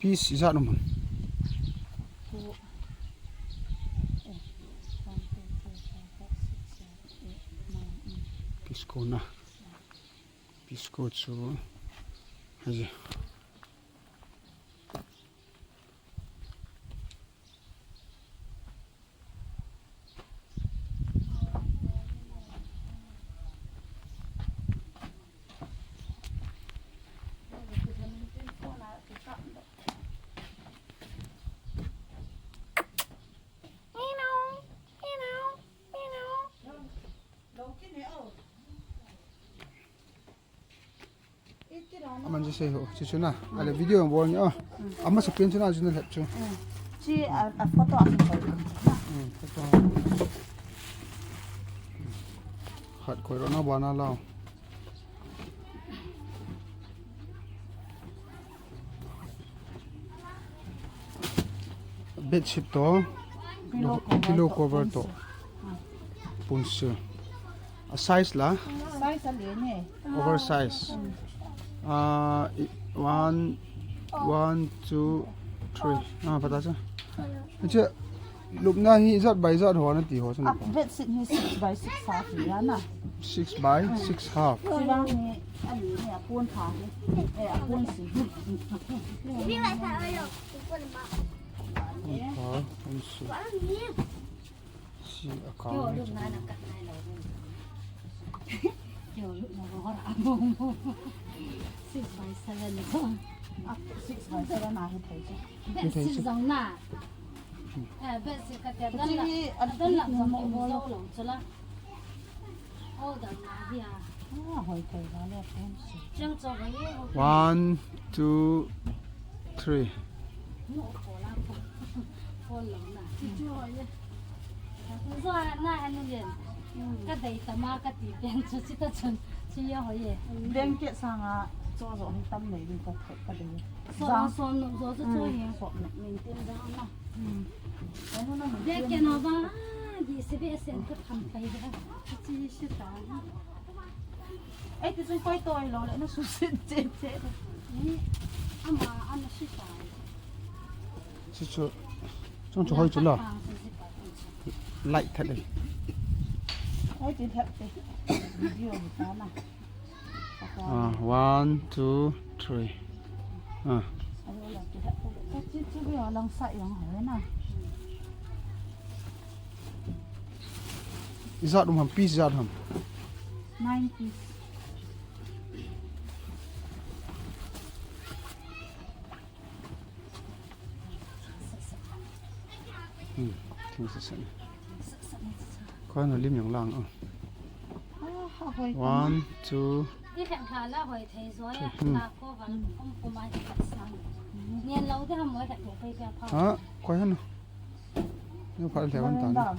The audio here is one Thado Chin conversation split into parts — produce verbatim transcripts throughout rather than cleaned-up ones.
Piece ijat um ham? Two. Eh, one, two, three, four, five, six, seven, eight, nine, mm. Piece kona. Piece ko chu. Ahi. Aman je sei ho, chu chu na. Ale video bol ni o. Ama sa pen chu na, chu na lhep chu. Chi a, a photo a. Hmm, photo. Khat koi ro na ba na lao. Bedsheet to, pillow cover to, punsu. A size la? Size a lian e. Oversize. Ah, i-, one, one, two, three. Ah, pata cha. Acha, lupna hi ijat by ijat ho nati ho chun. A bedsheet hi six by six half hi a na. Six by six half. Chivang hi a lian e, a pon pha hi. Eh, a pon si. Pon pha, pon si. Si a kang. Kio lupna na kat nai lo. Kio lupna ho ra mo mo. Six by seven ko. Ah, six by seven a hi thei chu. Bedsheet jong na. Eh, bedsheet ka te dan la. Dan la jong mo lo chu la. Order na hi a. Ah, hoi thei ba le pon si. Chang cho ba ye. One, two, three. No ko la ko. Ko lo na. Chu chu hoi ye. Zo na anu len. Ka dei ta ma ka ti pen chu chi ta chun. Chi ya hoi ye. Blanket sanga cho zo hi tam nei din ka thot ka dei. So so no zo zo cho ye. So no min tin da na. Blanket no ba. Di se be sen ka tham pai da. Chi shi ta. Ai, ti chu koi toi lo le, na su sin che che. Ni, ama, ana si tai. Chu chu, chung chu hoi chu lo. Light that le. Ai, ti that te. Video ni ta na. Ah, one, two, three. Ah. Ai, ti that te. Chu chu video lang sa yang hai na. Ijat um ham, piece ijat ham? Nine piece. Hmm, thing sa sa. Ko na lim yang lang, oh. Ah, ha, hoi. One, two. Ti khen kha la hoi thei zo ya. Hmm. Ta ko van um ko mai ka sang. Nian lo de ham moi ka to pe pe pha. Ha, ko han. Ni pha le wan ta.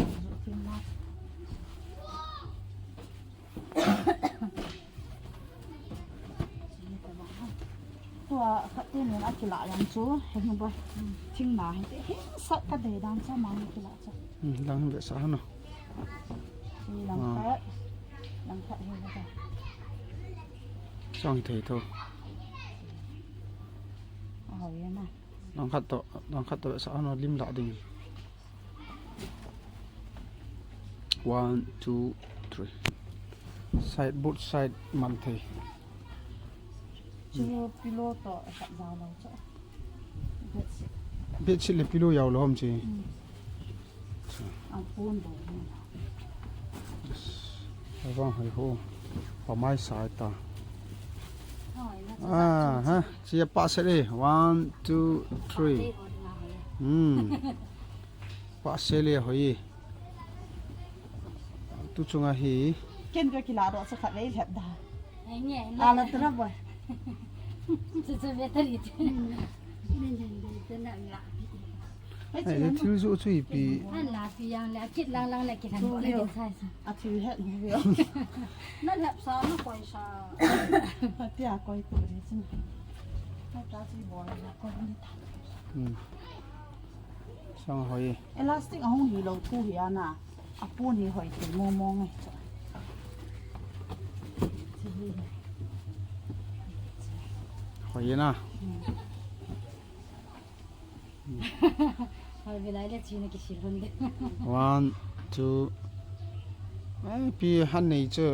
Tua khat te nen a kila yang chu, he hin boi. Thing na hin te, hin sat ka dei dan cha mang kila cha. Hmm, lang hin be sa hano. Hi lang khat, lang khat hin ka. Chang thei tho. A hoi ya na. Lang khat to, lang khat to be sa hano lim la ding. One, two, three. Side, both side man thei. Chu pillow to khat ja lo cha. Bedsheet. Bedsheet le pillow jao lo ham chi. Hmm. Cha. A pon do. Yes. Avang hai ho. Pa mai sai ta. Ah, ha. Chi pa se le. One, two, three. Hmm. Pa se le hoi. Tu chunga hi. Ken ka kila ro sa khat lei lhep da. Ai nge, ala tra ba. Chu chu ve ta ri. Ai, le thil ju chu ipi. An la pi yang le, a kit lang lang le, kit lang le, kit sai sa. A thil het ni ve. Na lhep sa, na koi sa. Tia koi tu ri chu. Na ta chi bol, na koi ni ta. Hmm. Sang hoi. Elastic ahung hi lo thu hi a na. A pon hi hoi thei mo mo nge. Hoi na. Hmm. Hal vilai le china kisil hun de. One, two. Eh, pi han nei chu,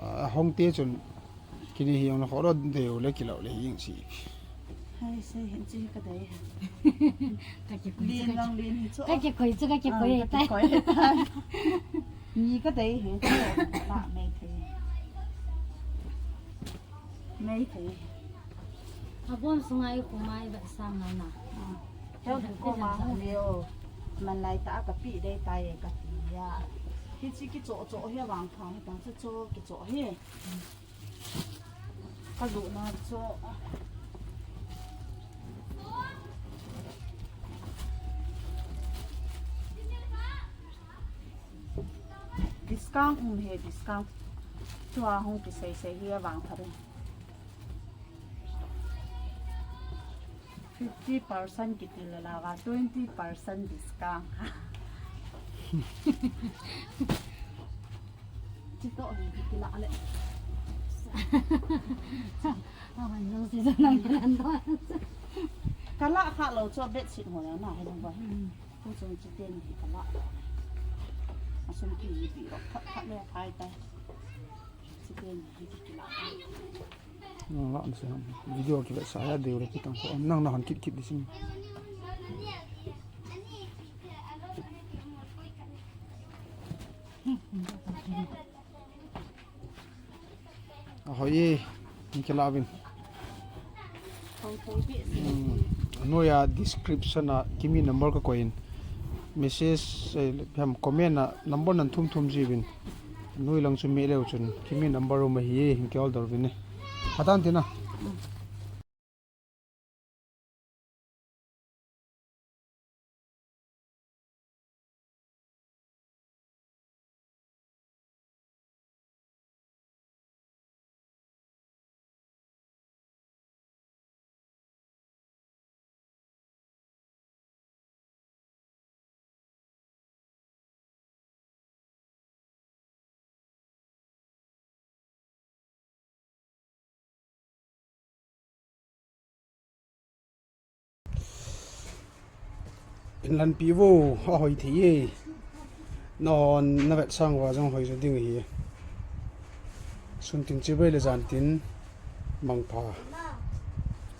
ah, hong te chun. Kini hi jong na khoro deu le kilo le hi jing si. Hai, sei hin chi ka dei. Ka kikoi chu, ka kikoi chu, ka kikoi tai. Ni ka dei hi. La mei thei. Mei thei. A bom sunga i khumai va sang ngai na. Chau ko ma hu leo. Man lai ta ka pi dei tai ka ti ya. Ki chi ki cho cho he wang pha ta cho cho ki cho he. Ka lu na cho. Discount um he, discount. Chua hung kisei sei hi avang thare. Fifty percent kiti le lava, twenty percent discount. Chito hi kila le. Awan lo si so nang kilan to. Kala kha lo cho bedsheet ho na he nang ba. Pu chung chi ten hi kala. Asum ki hi bi ro khat khat le phai tai. Chi ten hi ki kila. Nang la an se ham. Video ki ve sa ya de ro ki tang ko. Nang na han kit kit di sim. Ahoi e, ni kila vin. Noiya description a Kimi number ka koi in. Message, eh, ham comment a number nan thum thum ji vin. Noi lang chu me leu chun Kimi number um ahi e, hin ki order vin e. Hatan tina. Inlanpi vo, ahoi thei e. Nahon na vetsang uva jong hoi jo ding ahi. Sun tin chibai le jan tin mangpha.